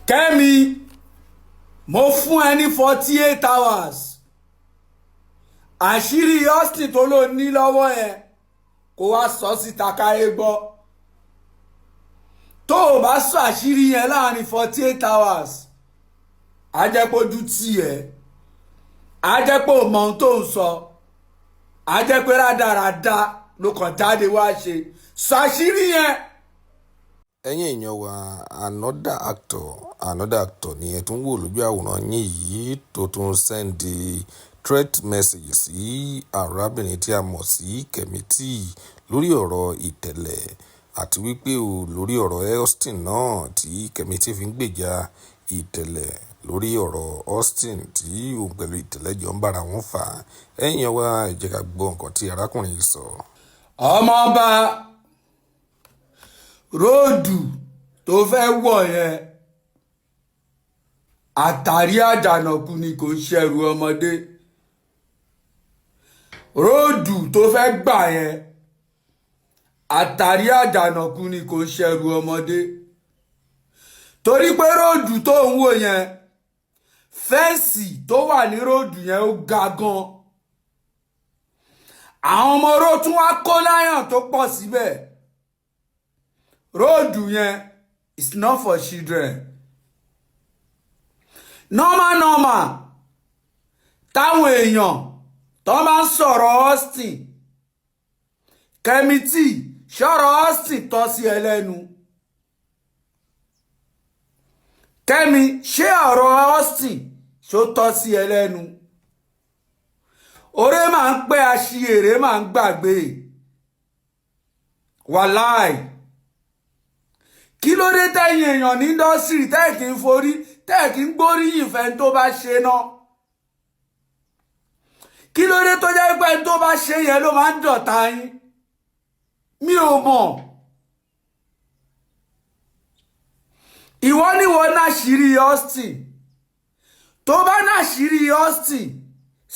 Kẹ́mi, mo fún ẹ ní 48 hours. Àṣírí Austin tó ló ní lọ́wọ́ yẹn, kó wá sọ síta káyé gbọ́. Tó o bá sọ àṣírí yẹn láàrin 48 hours, á jẹ́ pé ojú tì ẹ́, á jẹ́ pé ò mọ ohun tó ń sọ, á jẹ́ pé rádaràda ló kàn jáde wá ṣe. Sọ àṣírí yẹn. Ẹ̀yin èèyàn wa, another actor ni ẹ tún wò lójú àwòrán yín yìí tó tún send threat message sí arábìnrin tí a mọ̀ sí Kemity lórí ọ̀rọ̀ Ìtẹ̀lẹ̀, àti wípé o lórí ọ̀rọ̀ Austin náà tí Kemity fi ń gbèjà Ìtẹ̀lẹ̀ lórí ọ̀rọ̀ Austin tí òun pẹ̀lú Ìtẹ̀lẹ̀ jọ ń bára wọn fà. Ẹ̀yin èèyàn wa, ẹ jẹ́ ká gbọ́ nǹkan tí arákùnrin yìí sọ. Ọmọọba, road tó fẹ́ wọ̀ yẹn, àtàrí àjànàkú ni, kò ń ṣẹrù ọmọdé. Road tó fẹ́ gbà yẹn, àtàrí àjànàkú ni, kò ń ṣẹrù ọmọdé, torí pé road tó ń wò yẹn, fence tó wà ní road yẹn, ó ga gan. Àwọn ọmọ oró tún wá kó lion tó pọ̀ síbẹ̀. Road yẹn is not for children. Normal normal, táwọn èèyàn tó máa ń sọ̀rọ̀ Austin, Kẹ́mítì, sọ̀rọ̀ Austin tọ́ sí ẹ lẹ́nu. Kẹ́mi, ṣé ọ̀rọ̀ Austin ṣó tọ́ sí ẹ lẹ́nu? Oré máa ń pẹ́, aṣiyèrè máa ń gbàgbé. Wàláì, kí ló dé tẹ̀yìn èèyàn ní industry tẹ́ kì í forí, tẹ́ kì í gbóríyìn fẹ́ tó bá ṣe náà? Kí ló dé tó jẹ́ pé tó bá ṣe yẹn ló máa ń dọ̀tá yín? Mi ò mọ̀. Ìwọ níwọ náṣìírí Austin. Tó bá náṣìírí Austin,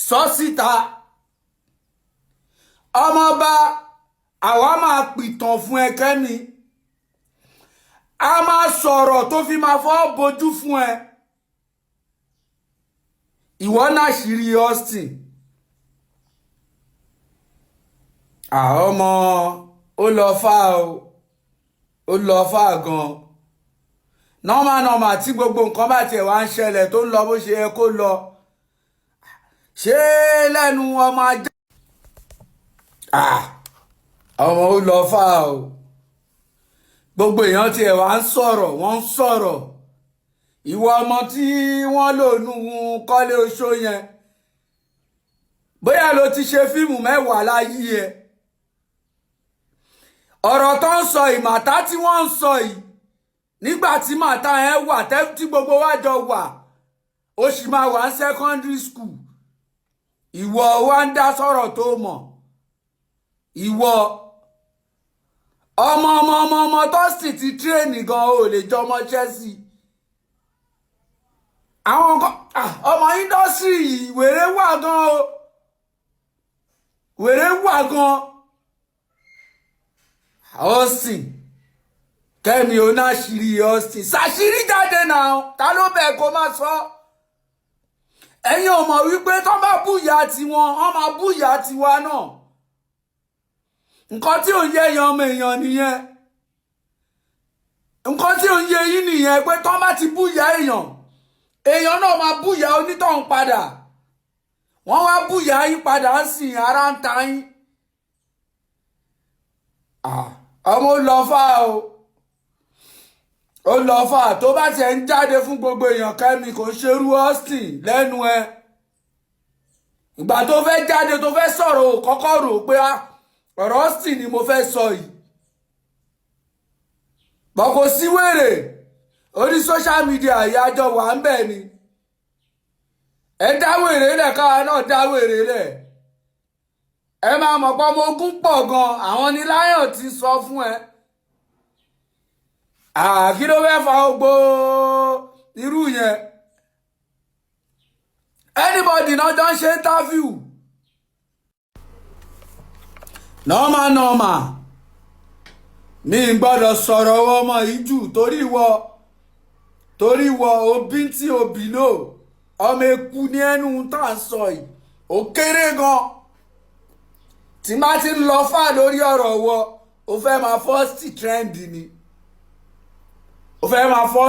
sọ síta. Ọmọọba, àwa máa pìtàn fún ẹ. Kẹ́mi, a máa sọ̀rọ̀ tó fi máa fọ́ bojú fún ẹ. Ìwọ náṣìírí Austin. Ọmọ, ó lọ fà o, ó lọ fà gan. Normal normal, tí gbogbo nǹkan bá tiẹ̀ wá ń ṣẹlẹ̀, tó ń lọ bó ṣe yẹ kó lọ, ṣé lẹ́nu ọmọ ajá? Ọmọ, ó lọ fà o. Gbogbo èèyàn tiẹ̀ wá ń sọ̀rọ̀, wọ́n ń sọ̀rọ̀. Ìwọ ọmọ tí wọ́n lò nù kọ́lé oṣó yẹn, bóyá ló ti ṣe fíìmù 10 láyé ẹ. Ọ̀rọ̀ tó ń sọ yìí, matter tí wọ́n ń sọ yìí, nígbà tí matter yẹn wà tí gbogbo wa jọ wà, ó sì máa wà ní secondary school. Ìwọ wa ń dá sọ̀rọ̀ tó mọ̀. Ìwọ ọmọ ọmọ ọmọ ọmọ tó sì ti train gan, ò lè jọmọ Chelsea. Àwọn ọmọ industry yìí, wèrè wà gan o, wèrè wà gan. Austin, Kẹ́mi, onáṣírí Austin, ṣàṣírí jáde náà. Ta ló bẹ̀ kó má sọ? Ẹ̀yin ò mọ̀ wípé tó bá búyà tiwọn, wọ́n máa búyà tiwa náà. Nǹkan tí ò ń yé èèyàn, ọmọ èèyàn nìyẹn. Nǹkan tí ò ń yé yín nìyẹn, pé tó bá ti búyà èèyàn, èèyàn náà máa búyà onítọ̀hún padà. Wọ́n wá búyà yín padà ń sìn, ara ń ta yín. Ọmọ, ó lọ fà o, ó lọ fà. Tó bá tiẹ̀ ń jáde fún gbogbo èèyàn, Kẹ́mi, kò ń ṣerú Austin lẹ́nu ẹ. Ìgbà tó fẹ́ jáde, tó fẹ́ sọ̀rọ̀, ò kọ́kọ́ rò pé ọ̀rọ̀ Austin ni mo fẹ́ sọ yìí. Bọ̀ kò sí wèrè orí social media ìyájọ́ wà ń bẹ̀ ni. Ẹ dá wèrè lẹ̀, káwa náà dá wèrè lẹ̀. Ẹ máa mọ̀ pé ọmọ ogun pọ̀ gan. Àwọn ni lion ti sọ fún ẹ. Kí ló fẹ́ fa gbogbo irú yẹn? Anybody náà jọ ń ṣe interview. Normal normal, mi ń gbọ́dọ̀ sọ̀rọ̀ ọmọ yìí jù torí ìwọ. Torí wọ òbí tí òbí lò, ọmọ eku ní ẹnu tá à ń sọ yìí, ó kéré gan. Tí má ti ń lọ fà lórí ọ̀rọ̀ wọ, ó fẹ́ máa first trend ni, ó fẹ́ máa first.